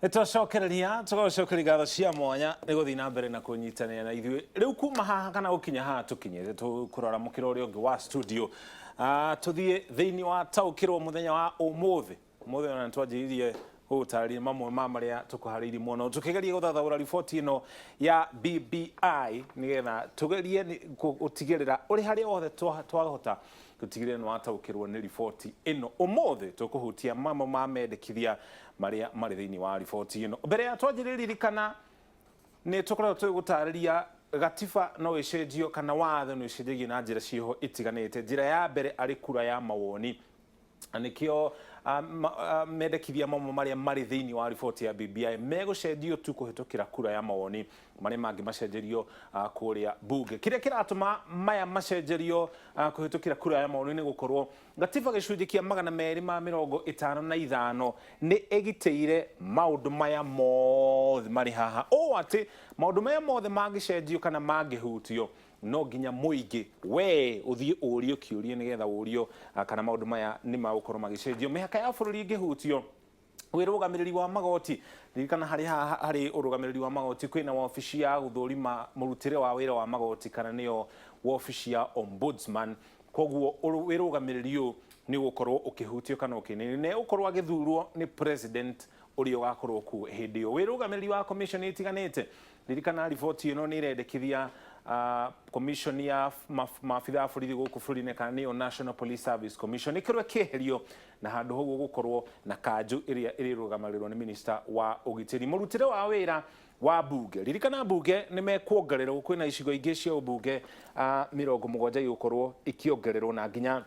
Nĩtwacokereria tũgacokeria ngatho cia mwanya nĩ gũthiĩ na mbere na kũnyitanĩra na ithuĩ. Rĩu kuma haha kana gũkinya haha tũkinyĩte, tũkũrora mũkĩra ũrĩa ũngĩ wa studio. Tũthiĩ thĩinĩ wa taũkĩrwo mũthenya wa ũmũthĩ. Ũmũthĩ ona nĩtwanjĩrĩirie gũgũtarĩria mamwe ma marĩa tũkũharĩirie mũno tũkĩgeria gũthathaũra riboti ĩno ya BBI nĩgetha tũgerie gũtigĩrĩra ũrĩ harĩa hothe twahota gũtigĩrĩra nĩ wataũkĩrwo nĩ riboti ĩno. Ũmũthĩ tũkũhutia mamwe ma mendekithia marĩa marĩ thĩinĩ wa riboti ĩno. Mbere ya twanjĩrĩria, ririkana nĩ tũkoretwo tũgĩgũtarĩria gatiba no ĩcenjio kana watho nĩ ũcenjagio na njĩra ciĩho itiganĩte. Njĩra ya mbere arĩ kura ya mawoni, na nĩkĩo mendekithia mamwe marĩa marĩ thĩinĩ wa riboti ya BBI megũcenjio tu kũhĩtũkĩra kura ya mawoni, marĩa mangĩ macenjerio kũrĩa bunge. Kĩrĩa kĩratũma maya macenjerio kũhĩtũkĩra kura ya mawoni nĩ gũkorwo gatiba gĩcunjĩ kĩa 255 nĩ ĩgitĩire maũndũ maya mothe marĩ haha, ũũ atĩ maũndũ maya mothe mangĩcenjio kana mangĩhutio, no nginya mũingĩ we ũthiĩ ũrio kĩũria nĩgetha ũrio kana maũndũ maya nĩ magũkorwo magĩcenjio. Mĩhaka ya bũrũri ĩngĩhutio, wĩrũgamĩrĩri wa magoti, ririkana harĩ haha harĩ ũrũgamĩrĩri wa magoti kwĩna wabici ya gũthũrima mũrutĩre wa wĩra wa magoti kana nĩyo wabici ya ombudsman. Koguo wĩrũgamĩrĩri ũyũ nĩ ũgũkorwo ũkĩhutio kana ũkĩninio, na ũkorwo agĩthurwo nĩ president ũrĩa ũgakorwo kuo hĩndĩ ĩyo. Wĩrũgamĩrĩri wa commission ĩtiganĩte, ririkana riboti ĩno nĩ ĩrendekithia commission ya maabitha a borithi gũkũ bũrũri-inĩ kana nĩyo National Police Service Commission ĩkorwo ĩkĩeherio na handũ hau gũkorwo na kanjũ ĩrĩa ĩrĩrũgamagĩrĩrwo nĩ minister wa ũgitĩri. Mũrutĩre wa wĩra wa mbunge, ririkana mbunge nĩ mekuongererwo, kwĩna icigo ingĩ cia ũmbunge 70 igũkorwo ikĩongererwo, na nginya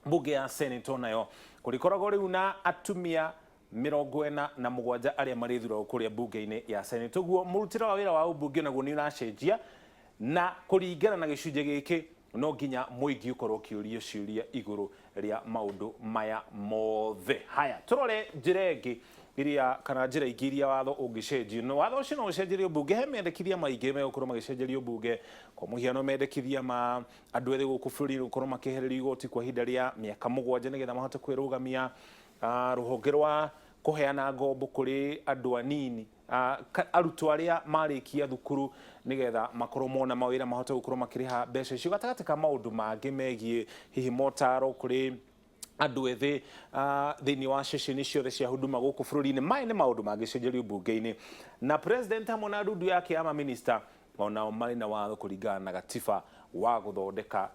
mbunge ya Senate onayo kũrĩkoragwo rĩu na atumia 47 arĩa marĩthuragwo kũrĩa mbunge-inĩ ya Senate. Ũguo mũrutĩre wa wĩra wa ũmbunge naguo nĩ ũracenjia, na kũringana na gĩcunjĩ gĩkĩ no nginya mũingĩ ũkorwo ũkĩũrio ciũria igũrũ rĩa maũndũ maya mothe. Haya, tũrore njĩra ĩngĩ iria kana njĩra ingĩ iria watho ũngĩcenjio. No watho ũcio no ũcenjerio mbunge, he mendekithia maingĩ megũkorwo magĩcenjerio mbunge, kwa mũhiano mendekithia ma andũ ethĩ gũkũ bũrũri-inĩ gũkorwo makĩehererio igoti kwa ihinda rĩa mĩaka 7 nĩgetha mahote kwĩrũgamia, rũhonge rwa kũheana ngombo kũrĩ andũ anini, arutwo arĩa marĩkia thukuru nĩgetha makorwo mona mawĩra mahote gũkorwo makĩrĩha mbeca icio, gatagatĩ ka maũndũ mangĩ megiĩ hihi motaro kũrĩ andũ ethĩ thĩinĩ wa ceceni ciothe cia huduma gũkũ bũrũri-inĩ. Maya nĩ maũndũ mangĩcenjerio mbunge-inĩ, na president hamwe na ndundu yake ya maminista onao marĩ na watho kũringana na gatiba wa gũthondeka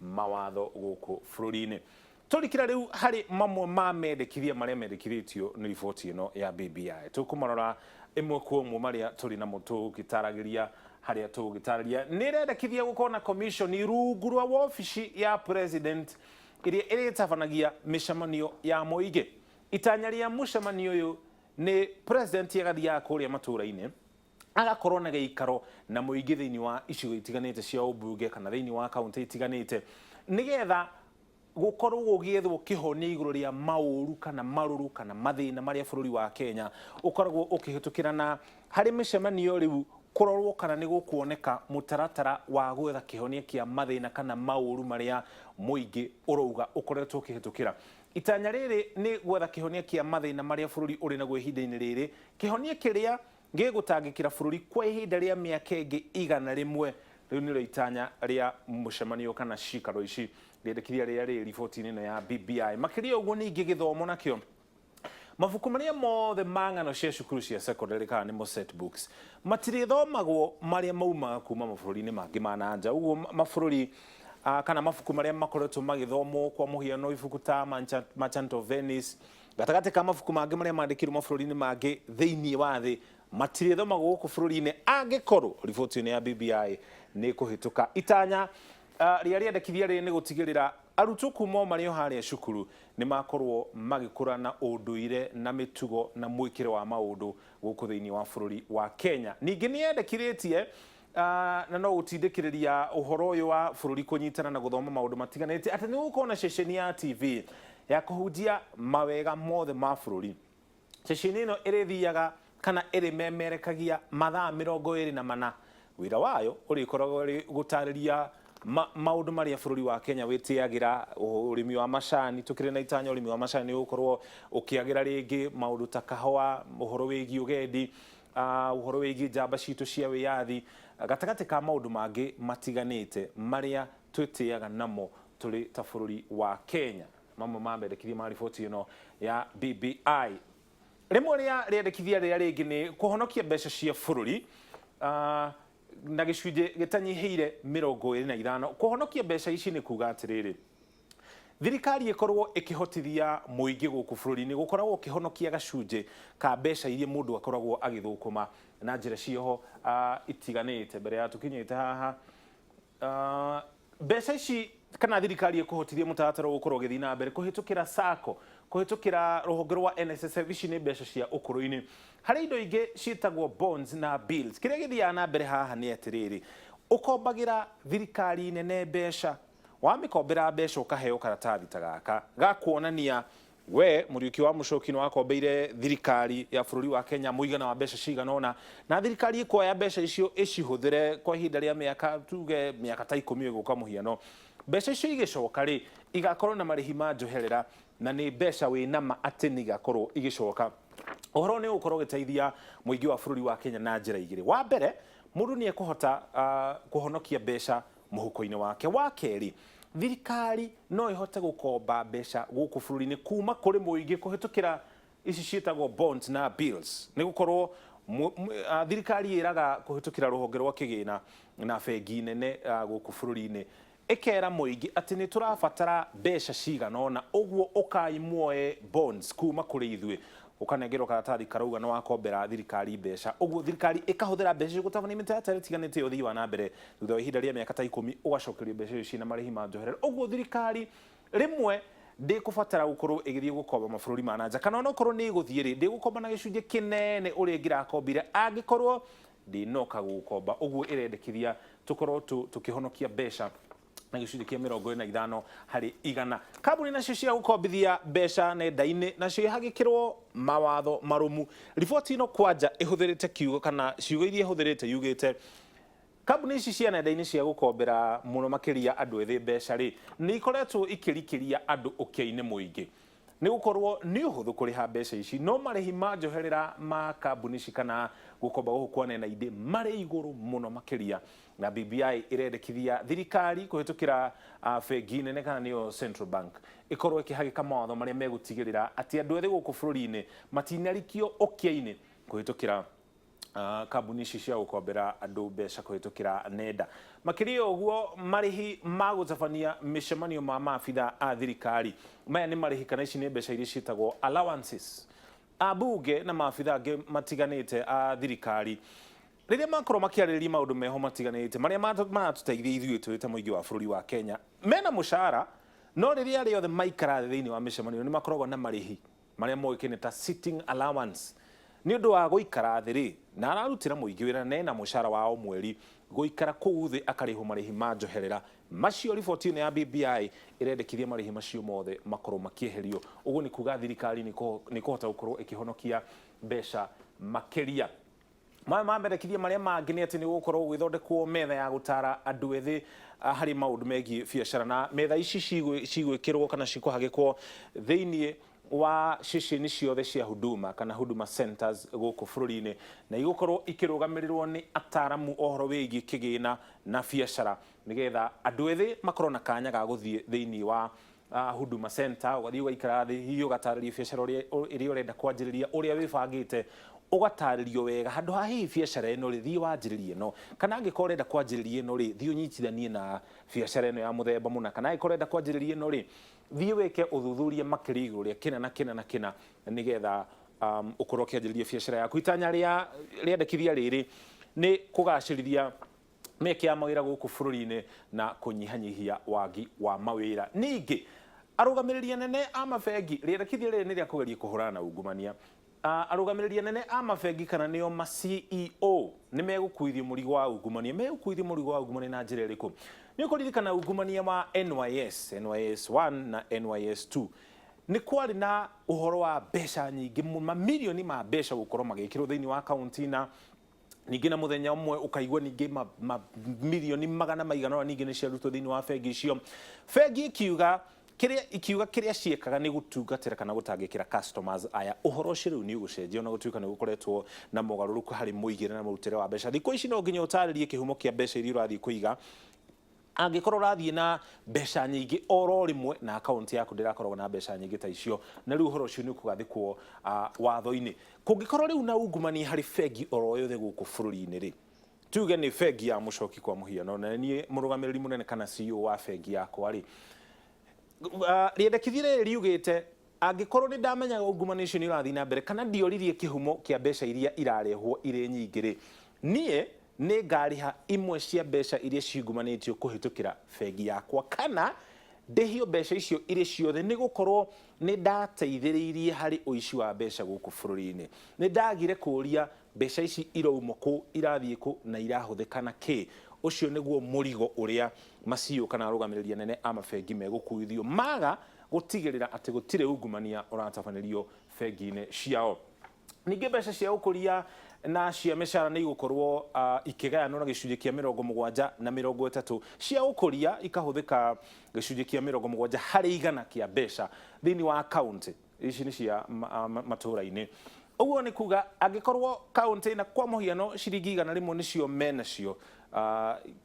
mawatho gũkũ bũrũri-inĩ. Tũrikĩra rĩu harĩ mamwe ma mendekithia marĩa mendekithĩtio nĩ riboti ĩno ya BBI. Tũkũmarora ĩmwe kwa ĩmwe marĩa tũrĩ namo tũgĩtaragĩria harĩa tũgũgĩtarĩria. Nĩ ĩrendekithia gũkorwo na commission rungu rwa wabici ya president ĩrĩa ĩrĩtabanagia mĩcemanio ya mũingĩ. Itanya rĩa mũcemanio ũyũ nĩ president agathiaga kũrĩa matũũra-inĩ agakorwo na gĩikaro na mũingĩ thĩinĩ wa icigo itiganĩte cia ũmbunge kana thĩinĩ wa kaunti itiganĩte nĩgetha gũkorwo gũgĩethwo kĩhonia igũrũ rĩa maũru kana marũrũ kana mathĩna marĩa bũrũri wa Kenya ũkoragwo ũkĩhĩtũkĩra, na harĩ mĩcemanio rĩu kũrorwo kana nĩ gũkuoneka mũtaratara wa gwetha kĩhonia kĩa mathĩna kana maũru marĩa mũingĩ ũrauga ũkoretwo ũkĩhĩtũkĩra. Itanya rĩrĩ nĩ gwetha kĩhonia kĩa mathĩna marĩa bũrũri ũrĩ naguo ihinda-inĩ rĩrĩ, kĩhonia kĩrĩa gĩgũtangĩkĩra bũrũri kwa ihinda rĩa mĩaka ĩngĩ 100. Rĩu nĩrĩo itanya rĩa mũcemanio kana cikaro ici rĩendekithia rĩrĩa rĩ riboti-inĩ ĩno ya BBI. Makĩria ũguo ningĩ gĩthomo nakĩo, mabuku marĩa mothe ma ng'ano cia cukuru cia secondary kana nĩmo set books matirĩthomagwo marĩa maumaga kuma mabũrũri-inĩ mangĩ ma na nja. Ũguo mabũrũri kana mabuku marĩa makoretwo magĩthomwo, kwa mũhiano ibuku ta Merchant of Venice, gatagatĩ ka mabuku mangĩ marĩa mandĩkirwo mabũrũri-inĩ mangĩ thĩinĩ wa thĩ, matirĩthomagwo gũkũ bũrũri-inĩ angĩkorwo riboti ĩno ya BBI nĩ ĩkũhĩtũka. Itanya rĩa rĩendekithia rĩrĩ nĩ gũtigĩrĩra arutwo kuma o marĩ o harĩa cukuru nĩ makorwo magĩkũra na ũndũire na mĩtugo na mwĩkĩre wa maũndũ gũkũ thĩinĩ wa bũrũri wa Kenya. Ningĩ nĩ yendekithĩtie na no gũtindĩkĩrĩria ũhoro ũyũ wa bũrũri kũnyitana na gũthoma maũndũ matiganĩte atĩ nĩ gũkorwo na ceceni ya TV ya kũhunjia mawega mothe ma bũrũri. Ceceni ĩno ĩrĩthiaga kana ĩrĩmemerekagia mathaa 24. Wĩra wayo ũrĩkoragwo ũrĩ gũtarĩria Maũndũ marĩa bũrũri wa Kenya wĩtĩagĩra, ũrĩmi wa macani, tũkĩrĩ na itanya ũrĩmi wa macani nĩ ũgũkorwo ũkĩagĩra rĩngĩ, maũndũ ta kahũa, ũhoro wĩgiĩ ũgendi, ũhoro wĩgiĩ njamba citũ cia wĩyathi, gatagatĩ ka maũndũ mangĩ matiganĩte marĩa twĩtĩaga namo tũrĩ ta bũrũri wa Kenya. Mamwe ma mendekithia ma riboti ĩno ya BBI. Rĩmwe rĩa rĩendekithia rĩrĩa rĩngĩ nĩ kũhonokia mbeca cia bũrũri na gĩcunjĩ gĩtanyihĩire 25. Kũhonokia mbeca ici nĩ kuga atĩrĩrĩ, thirikari ĩkorwo ĩkĩhotithia mũingĩ gũkũ bũrũri-inĩ gũkoragwo ũkĩhonokia gacunjĩ ka mbeca iria mũndũ akoragwo agĩthũkũma na njĩra cioho itiganĩte. Mbere ya tũkinyĩte haha, mbeca ici kana thirikari ĩkũhotithia mũtaratara ũgũkorwo ũgĩthiĩ na mbere kũhĩtũkĩra SACCO, kũhĩtũkĩra rũhonge rwa NSSF. Ici nĩ mbeca cia ũkũrũ-inĩ. Harĩ indo ingĩ ciĩtagwo bonds na bills. Kĩrĩa gĩthiaga na mbere haha nĩ atĩrĩrĩ, ũkombagĩra thirikari nene mbeca, wamĩkombera mbeca ũkaheo karatathi ta gaka ga kuonania we Mũriũki wa Mũcoki nĩ wakombeire thirikari ya bũrũri wa Kenya mũigana wa mbeca cigana ũna, na thirikari ĩkuoya mbeca icio ĩcihũthĩre kwa ihinda rĩa mĩaka, tuge mĩaka ta 10 ĩgũka mũhiano. Mbeca icio igĩcoka rĩ, igakorwo na marĩhi ma njoherera, na nĩ mbeca wĩ nama atĩ nĩ igakorwo igĩcoka. Ũhoro nĩ ũgũkorwo ũgĩteithia mũingĩ wa bũrũri wa Kenya na njĩra igĩrĩ. Wa mbere, mũndũ nĩ ekũhota kũhonokia mbeca mũhuko-inĩ wake. Wa kerĩ, thirikari no ĩhote gũkomba mbeca gũkũ bũrũri-inĩ kuma kũrĩ mũingĩ kũhĩtũkĩra ici ciĩtagwo bonds na bills, nĩ gũkorwo thirikari ĩraga kũhĩtũkĩra rũhonge rwa kĩgĩna na bengi nene gũkũ bũrũri-inĩ, ĩkera mũingĩ atĩ nĩ tũrabatara mbeca cigana ũna, ũguo ũkai muoe bonds kuma kũrĩ ithuĩ. Ũkanengerwo karatathi karauga nĩ wakombera thirikari mbeca, ũguo thirikari ĩkahũthĩra mbeca icio gũtabania mĩtaratara ĩtiganĩte ya ũthii wa na mbere. Thutha wa ihinda rĩa mĩaka ta 10 ũgacokerio mbeca icio ciĩna marĩhi ma njoherera. Ũguo thirikari rĩmwe ndĩkũbatara gũkorwo ĩgĩthiĩ gũkomba mabũrũri ma na nja, kana onokorwo nĩ ĩgũthiĩ rĩ, ndĩgũkomba na gĩcunjĩ kĩnene ũrĩa ĩngĩrakombire angĩkorwo ndĩnoka gũkomba. Ũguo ĩrendekithia tũkorwo tũkĩhonokia mbeca na gĩcunjĩ kĩa 25%. Kambuni nacio cia gũkombithia mbeca nenda-inĩ nacio ihagĩkĩrwo mawatho marũmu. Riboti ĩno kwanja ĩhũthĩrĩte kiugo kana ciugo iria ĩhũthĩrĩte yugĩte kambuni ici cia nenda-inĩ cia gũkombera mũno makĩria andũ ethĩ mbeca rĩ, nĩ ikoretwo ikĩrikĩria andũ ũkĩa-inĩ mũingĩ, nĩ gũkorwo nĩ ũhũthũ kũrĩha mbeca ici, no marĩhi ma njoherera ma kambuni ici kana gũkomba gũkũ kwa nenda-inĩ marĩ igũrũ mũno makĩria. Na BBI ĩrendekithia thirikari kũhĩtũkĩra bengi nene kana nĩyo Central Bank ĩkorwo ĩkĩhagĩka mawatho marĩa megũtigĩrĩra atĩ andũ ethĩ gũkũ bũrũri-inĩ matinarikio ũkĩa-inĩ kũhĩtũkĩra kambuni ici cia gũkombera andũ mbeca kũhĩtũkĩra nenda. Makĩria ũguo, marĩhi ma gũtabania mĩcemanio ma maabitha a thirikari, maya nĩ marĩhi kana ici nĩ mbeca iria ciĩtagwo allowances, ambunge na maabitha angĩ matiganĩte a thirikari rĩrĩa makorwo makĩarĩrĩria maũndũ meho matiganĩte marĩa maratũteithia ithuĩ tũrĩ ta mũingĩ wa bũrũri wa Kenya, mena mũcara, no rĩrĩa rĩothe maikara thĩ thĩinĩ wa mĩcemanio nĩ makoragwo na marĩhi marĩa moĩkaine ta sitting allowance, nĩ ũndũ wa gũikara thĩ rĩ, na ararutĩra mũingĩ wĩra na ena mũcara wa o mweri, gũikara kũu thĩ akarĩhwo marĩhi ma njoherera macio. Riboti ĩno ya BBI ĩrendekithia marĩhi macio mothe makorwo makĩeherio. Ũguo nĩ kuga thirikari nĩ ĩkũhota gũkorwo ĩkĩhonokia mbeca makĩria. Maya mamendekithia marĩa mangĩ nĩ atĩ nĩ gũgũkorwo gũgĩthondekwo metha ya gũtara andũ ethĩ harĩ maũndũ megiĩ biacara, na metha ici cigwĩkĩrwo kana cikũhagĩkwo thĩinĩ wa ceceni ciothe cia Huduma kana Huduma Centers gũkũ bũrũri-inĩ, na igũkorwo ikĩrũgamĩrĩrwo nĩ ataramu ũhoro wĩgiĩ kĩgĩna na biacara, nĩgetha andũ ethĩ makorwo na kanya ga gũthiĩ thĩinĩ wa Huduma Center, ũgathiĩ ũgaikara thĩ, hihi ũgatarĩrio biacara ĩrĩa ũrenda kwanjĩrĩria, ũrĩa wĩbangĩte, ũgatarĩrio wega handũ ha hihi biacara ĩno rĩ, thiĩ wanjĩrĩrie ĩno, kana angĩkorwo ũrenda kwanjĩrĩria ĩno rĩ, thiĩ ũnyitithanie na biacara ĩno ya mũthemba mũna, kana angĩkorwo ũrenda kwanjĩrĩria ĩno rĩ, thiĩ wĩke ũthuthuria makĩria igũrũ rĩa kĩna na kĩna na kĩna, nĩgetha ũkorwo ũkĩanjĩrĩria biacara yaku. Itanya rĩa rĩandĩkithia rĩrĩ nĩ kũgacĩrithia mĩeke ya mawĩra gũkũ bũrũri-inĩ na kũnyihanyihia wagi wa mawĩra. Ningĩ arũgamĩrĩri anene a mabengi, rĩendekithia rĩrĩ nĩ rĩa kũgeria kũhũrana na ungumania. Arũgamĩrĩri anene a mabengi kana nĩo ma CEO nĩ megũkuithio mũrigo wa ungumania. Megũkuithio mũrigo wa ungumania na njĩra ĩrĩkũ? Nĩ ũkũririkana ungumania wa NYS, NYS 1 na NYS 2, nĩ kwarĩ na ũhoro wa mbeca nyingĩ, mamirioni ma mbeca gũkorwo magĩkĩrwo thĩinĩ wa akaunti na Ningĩ na mũthenya ũmwe ũkaigua ningĩ ma milioni magana maigana ũna ningĩ nĩ ciarutwo thĩinĩ wa bengi icio. Bengi ikiuga kĩrĩa ikiuga kĩrĩa ciĩkaga nĩ gũtungatĩra kana gũtangĩkĩra customers aya. Ũhoro ũcio rĩu nĩ ũgũcenjia ona gũtuĩka nĩ gũkoretwo na mogarũrũku harĩ mũigĩre na mũrutĩre wa mbeca. Thikũ ici no nginya ũtarĩrie kĩhumo kĩa mbeca iria ũrathiĩ kũiga. Angĩkorwo ũrathiĩ na mbeca nyingĩ oro rĩmwe na akaunti yaku ndĩrakoragwo na mbeca nyingĩ ta icio, na rĩu ũhoro ũcio nĩ ũkũgathĩkwo watho-inĩ. Kũngĩkorwo rĩu na ungumania harĩ bengi oro yothe gũkũ bũrũri-inĩ rĩ, tuge nĩ bengi ya Mũcoki kwa mũhiano, na niĩ mũrũgamĩrĩri mũnene kana CEO wa bengi yakwa rĩ, rĩendekithia rĩrĩ riugĩte angĩkorwo nĩ ndamenyaga ungumania ũcio nĩ ũrathiĩ na mbere kana ndioririe kĩhumo kĩa mbeca iria irarehwo irĩ nyingĩ rĩ, niĩ nĩ ngarĩha imwe cia mbeca iria ciungumanĩtio kũhĩtũkĩra bengi yakwa kana ndĩhio mbeca icio irĩ ciothe nĩ gũkorwo nĩ ndateithĩrĩirie harĩ ũici wa mbeca gũkũ bũrũri-inĩ. Nĩ ndagire kũũria mbeca ici irauma kũ, irathiĩ kũ na irahũthĩka na kĩ. Ũcio nĩguo mũrigo ũrĩa ma CEO kana arũgamĩrĩri anene a mabengi megũkuithio maga gũtigĩrĩra atĩ gũtirĩ ungumania ũratabanĩrio bengi-inĩ ciao. Ningĩ mbeca cia ũkũria na cia mĩcara nĩ igũkorwo ikĩgayanwo na gĩcunjĩ kĩa 70 na 30. Cia ũkũria ikahũthĩka gĩcunjĩ kĩa 70% kĩa mbeca thĩinĩ wa kaũntĩ. Ici nĩ cia matũũra-inĩ. Ũguo nĩ kuga angĩkorwo kaũntĩ na kwa mũhiano ciringi 100 nĩcio menacio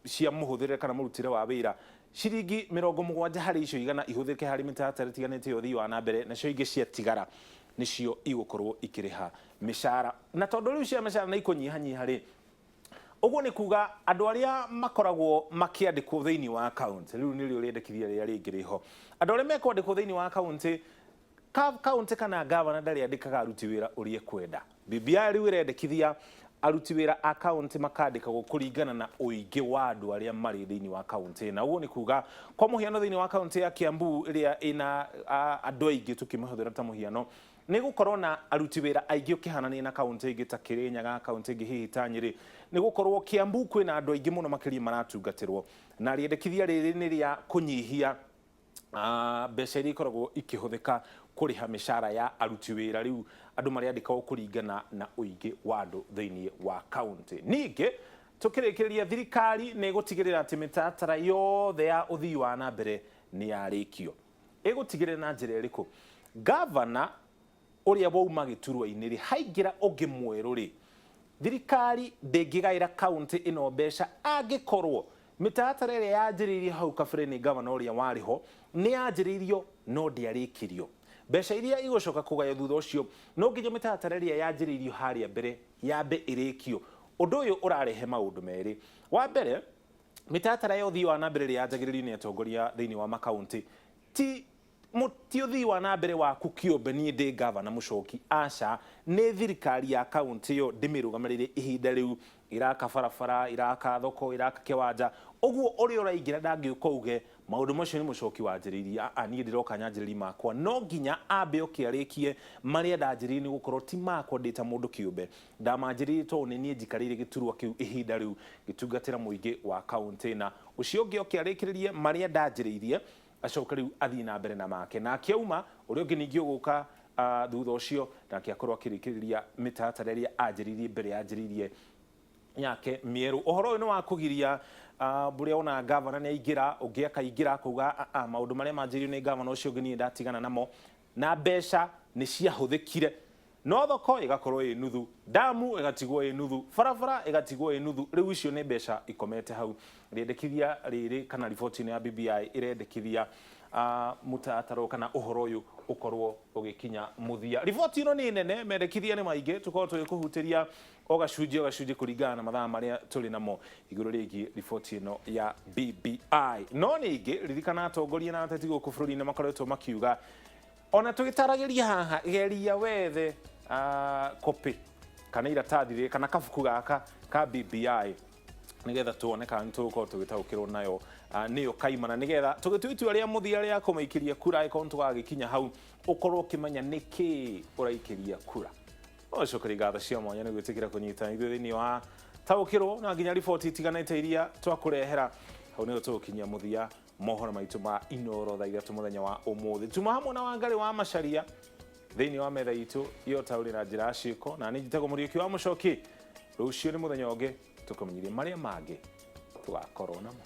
cia mũhũthĩre kana mũrutĩre wa wĩra, ciringi 70 harĩ icio 100 ihũthĩke harĩ mĩtaratara ĩtiganĩte ya ũthii wa na mbere, nacio ingĩ ciatigara nĩcio igũkorwo ikĩrĩha mĩcara. Na tondũ rĩu cia mĩcara nĩ ikũnyihanyiha rĩ, ũguo nĩ kuga andũ arĩa makoragwo makĩandĩkwo thĩinĩ wa kaũntĩ, rĩu nĩrĩo rĩendekithia rĩrĩa rĩngĩ rĩho, andũ arĩa mekwandĩkwo thĩinĩ wa kaũntĩ, kaũntĩ kana gavana ndarĩandĩkaga aruti wĩra ũrĩa ekwenda. BBI rĩu ĩrendekithia aruti wĩra a kaũntĩ makandĩkagwo kũringana na ũingĩ wa andũ arĩa marĩ thĩinĩ wa kaũntĩ. Na ũguo nĩ kuga kwa mũhiano thĩinĩ wa kaũntĩ ya Kiambu ĩrĩa ĩna andũ aingĩ tũkĩmĩhũthĩra ta mũhiano, nĩ gũkorwo na aruti wĩra aingĩ ũkĩhanania na kaũntĩ ĩngĩ ta Kirinyaga, kaũntĩ ĩngĩ hihi ta Nyĩrĩ. Nĩ gũkorwo Kiambu kwĩna andũ aingĩ mũno makĩria maratungatĩrwo. Na rĩendekithia rĩrĩ nĩ rĩa kũnyihia mbeca iria ikoragwo ikĩhũthĩka kũrĩha mĩcara ya aruti wĩra. Rĩu andũ marĩandĩkagwo kũringana na ũingĩ wa andũ thĩinĩ wa kaũntĩ. Ningĩ tũkĩrĩkĩrĩria, thirikari nĩ ĩgũtigĩrĩra atĩ mĩtaratara yothe ya ũthii wa na mbere nĩ yarĩkio. Ĩgũtigĩrĩra na njĩra ĩrĩkũ? Gavana ũrĩa wauma gĩturwa-inĩ rĩ, haingĩra ũngĩ mwerũ rĩ, thirikari ndĩngĩgaĩra kaũntĩ ĩno mbeca angĩkorwo mĩtaratara ĩrĩa yanjĩrĩirio hau kabere nĩ gavana ũrĩa warĩ ho nĩ yanjĩrĩirio no ndĩarĩkirio. Mbeca iria igũcoka kũgaywo thutha ũcio no nginya mĩtaratara ĩrĩa yanjĩrĩirio harĩa mbere yambe ĩrĩkio. Ũndũ ũyũ ũrarehe maũndũ merĩ. Wa mbere, mĩtaratara ya ũthii wa na mbere ĩrĩa yanjagĩrĩrio nĩ atongoria thĩinĩ wa makaũntĩ ti ti ũthii wa na mbere waku kĩũmbe, niĩ ndĩ gavana Mũcoki, aca, nĩ thirikari ya kaũntĩ ĩyo ndĩmĩrũgamĩrĩire ihinda rĩu, ĩraka barabara, ĩraka thoko, ĩraka kĩwanja. Ũguo ũrĩa ũraingĩra ndangĩũka uge maũndũ macio nĩ Mũcoki wanjĩrĩirie, aa, niĩ ndĩroka nyanjĩrĩri makwa. No nginya ambe oke arĩkie marĩa ndanjĩrĩirie, nĩ gũkorwo ti makwa ndĩ ta mũndũ kĩũmbe, ndamanjĩrĩirie tondũ nĩ niĩ njikarĩire gĩturwa kĩu ihinda rĩu ngĩtungatĩra mũingĩ wa kaũntĩ, na ũcio ũngĩ oke arĩkĩrĩrie marĩa ndanjĩrĩirie, acoke rĩu athiĩ na mbere na make. Nake auma, ũrĩa ũngĩ ningĩ ũgũka thutha ũcio, nake akorwo akĩrĩkĩrĩria mĩtaratara ĩrĩa anjĩrĩirie mbere yanjĩrĩirie yake mĩerũ. Ũhoro ũyũ nĩ wa kũgiria ũrĩa wona gavana nĩ aingĩra, ũngĩ akaingĩra akauga maũndũ marĩa manjĩrĩirio nĩ gavana ũcio ũngĩ niĩ ndatigana namo, na mbeca nĩ ciahũthĩkire, no thoko ĩgakorwo ĩ nuthu, damu ĩgatigwo ĩ nuthu, barabara ĩgatigwo ĩ nuthu. Rĩu icio nĩ mbeca ikomete hau. Rĩendekithia rĩrĩ kana riboti ĩno ya BBI ĩrendekithia mũtaratara kana ũhoro ũyũ ũkorwo ũgĩkinya mũthia. Riboti ĩno nĩ nene, mendekithia nĩ maingĩ, tũkorwo tũgĩkũhutĩria o gacunjĩ o gacunjĩ kũringana na mathaa marĩa tũrĩ namo igũrũ rĩgiĩ riboti ĩno ya BBI. No ningĩ ririkana atongoria na ateti gũkũ bũrũri-inĩ makoretwo makiuga ona tũgĩtaragĩria haha, geria wethe copy kana iratathi rĩrĩ kana kabuku gaka ka BBI nigetha tuone kana nĩ tũgũkorwo tũgĩtaũkĩrwo nayo nĩyo kaimana, nigetha tũgĩtua itua rĩa mũthia rĩa kũmĩikĩria kura angĩkorwo nĩ tũgagĩkinya hau, ũkorwo ũkĩmenya nĩkĩ ũraikĩria kura. Ũcokeria ngatho cia mwanya nĩ gwĩtĩkĩra kũnyita ithuĩ thĩinĩ wa taũkĩrwo na nginya riboti itiganĩte iria twakũrehera. Hau nĩho tũgũkinyia mũthia mohoro maitũ ma Inoro thaa 3 mũthenya wa ũmũthĩ. Tuma hamwe na Wangarĩ wa Macharia thĩinĩ wa metha itũ ya ũtaũri na njĩra ya ciĩko, na niĩ njĩtagwo Mũriũki wa Mũcoki. Rũciũ nĩ mũthenya ũngĩ, tũkũmenyithie marĩa mangĩ tũgakorwo namo.